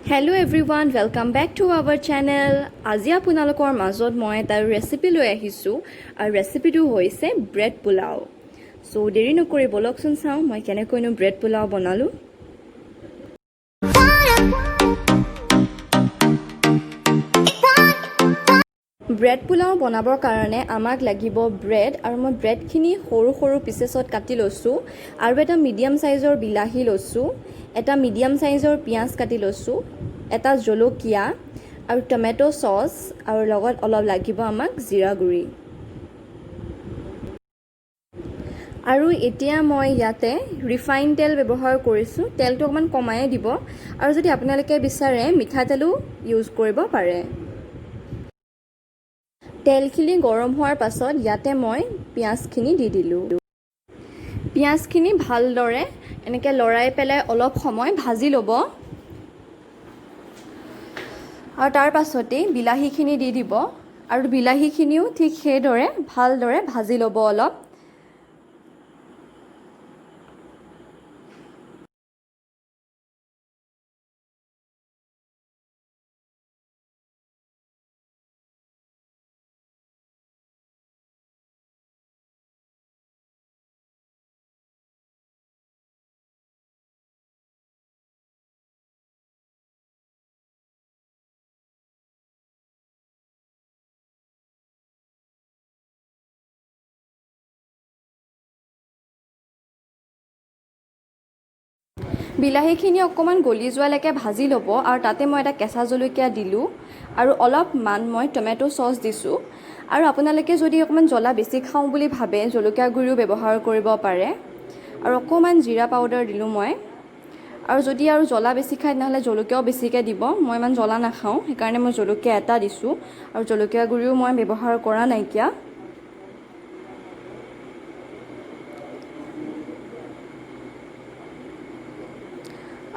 Hello everyone, welcome back to our channel. আজি আপোনালোকৰ মাজত মই এটা ৰেচিপি লৈ আহিছোঁ আৰু ৰেচিপিটো হৈছে ব্ৰেড পোলাও। চ' দেৰি নকৰি ব'লকচোন চাওঁ মই কেনেকৈনো ব্ৰেড পোলাও বনালোঁ। ব্ৰেড পোলাও বনাবৰ কাৰণে আমাক লাগিব ব্ৰেড আৰু মই ব্ৰেডখিনি সৰু সৰু পিচেছত কাটি লৈছোঁ আৰু এটা মিডিয়াম চাইজৰ বিলাহী লৈছোঁ, এটা মিডিয়াম চাইজৰ পিঁয়াজ কাটি লৈছোঁ, এটা জলকীয়া আৰু টমেট' চচ আৰু লগত অলপ লাগিব আমাক জিৰা গুড়ি। আৰু এতিয়া মই ইয়াতে ৰিফাইন তেল ব্যৱহাৰ কৰিছোঁ। তেলটো অকণমান কমায়ে দিব আৰু যদি আপোনালোকে বিচাৰে মিঠাতেলো ইউজ কৰিব পাৰে। তেলখিনি গৰম হোৱাৰ পাছত ইয়াতে মই পিঁয়াজখিনি দি দিলোঁ। পিঁয়াজখিনি ভালদৰে এনেকৈ লৰাই পেলাই অলপ সময় ভাজি ল'ব আৰু তাৰ পাছতেই বিলাহীখিনি দি দিব আৰু বিলাহীখিনিও ঠিক সেইদৰে ভালদৰে ভাজি ল'ব অলপ। বিলাহীখিনি অকণমান গলি যোৱালৈকে ভাজি ল'ব আৰু তাতে মই এটা কেঁচা জলকীয়া দিলোঁ আৰু অলপমান মই টমেট' চচ দিছোঁ। আৰু আপোনালোকে যদি অকণমান জ্বলা বেছি খাওঁ বুলি ভাবে, জলকীয়া গুড়িও ব্যৱহাৰ কৰিব পাৰে। আৰু অকণমান জিৰা পাউডাৰ দিলোঁ মই। আৰু যদি আৰু জ্বলা বেছি খায়, তেনেহ'লে জলকীয়াও বেছিকৈ দিব। মই ইমান জ্বলা নাখাওঁ, সেইকাৰণে মই জলকীয়া এটা দিছোঁ আৰু জলকীয়া গুড়িও মই ব্যৱহাৰ কৰা নাইকিয়া।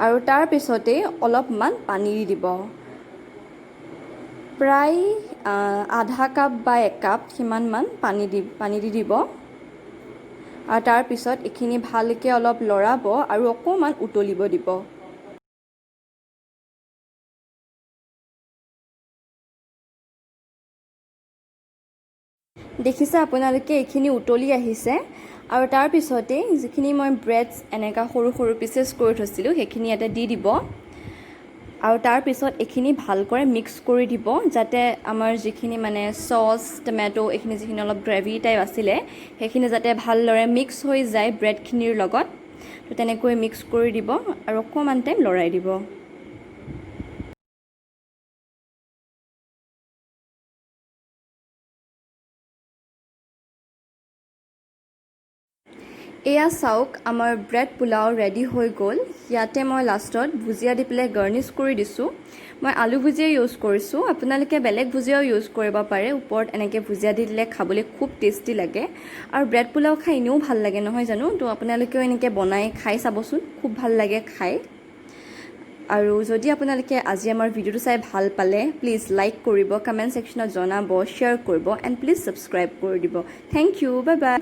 আৰু তাৰ পিছতেই অলপমান পানী দি দিব, প্ৰায় আধা কাপ বা এক কাপ সিমানমান পানী দি দিব। আৰু তাৰপিছত এইখিনি ভালকৈ অলপ লৰাব আৰু অকণমান উতলিব দিব। দেখিছে আপোনালোকে, এইখিনি উতলি আহিছে। আৰু তাৰপিছতেই যিখিনি মই ব্ৰেডছ এনেকুৱা সৰু সৰু পিচেছ কৰি থৈছিলোঁ, সেইখিনি ইয়াতে দি দিব আৰু তাৰপিছত এইখিনি ভালকৈ মিক্স কৰি দিব, যাতে আমাৰ যিখিনি মানে চচ, টমেট' এইখিনি যিখিনি অলপ গ্ৰেভি টাইপ আছিলে, সেইখিনি যাতে ভালদৰে মিক্স হৈ যায় ব্ৰেডখিনিৰ লগত। তো তেনেকৈ মিক্স কৰি দিব আৰু অকণমান টাইম লৰাই দিব। এয়া চাওক, আমাৰ ব্ৰেড পোলাও ৰেডি হৈ গ'ল। ইয়াতে মই লাষ্টত ভুজিয়া দি পেলাই গাৰ্নিছ কৰি দিছোঁ। মই আলু ভুজিয়া ইউজ কৰিছোঁ, আপোনালোকে বেলেগ ভুজিয়াও ইউজ কৰিব পাৰে। ওপৰত এনেকৈ ভুজিয়া দি দিলে খাবলৈ খুব টেষ্টি লাগে আৰু ব্ৰেড পোলাও খাই এনেও ভাল লাগে, নহয় জানো? তো আপোনালোকেও এনেকৈ বনাই খাই চাবচোন, খুব ভাল লাগে খাই। আৰু যদি আপোনালোকে আজি আমাৰ ভিডিঅ'টো চাই ভাল পালে, প্লিজ লাইক কৰিব, কমেণ্ট ছেকশ্যনত জনাব, শ্বেয়াৰ কৰিব এণ্ড প্লিজ ছাবস্ক্ৰাইব কৰি দিব। Thank you, bye bye.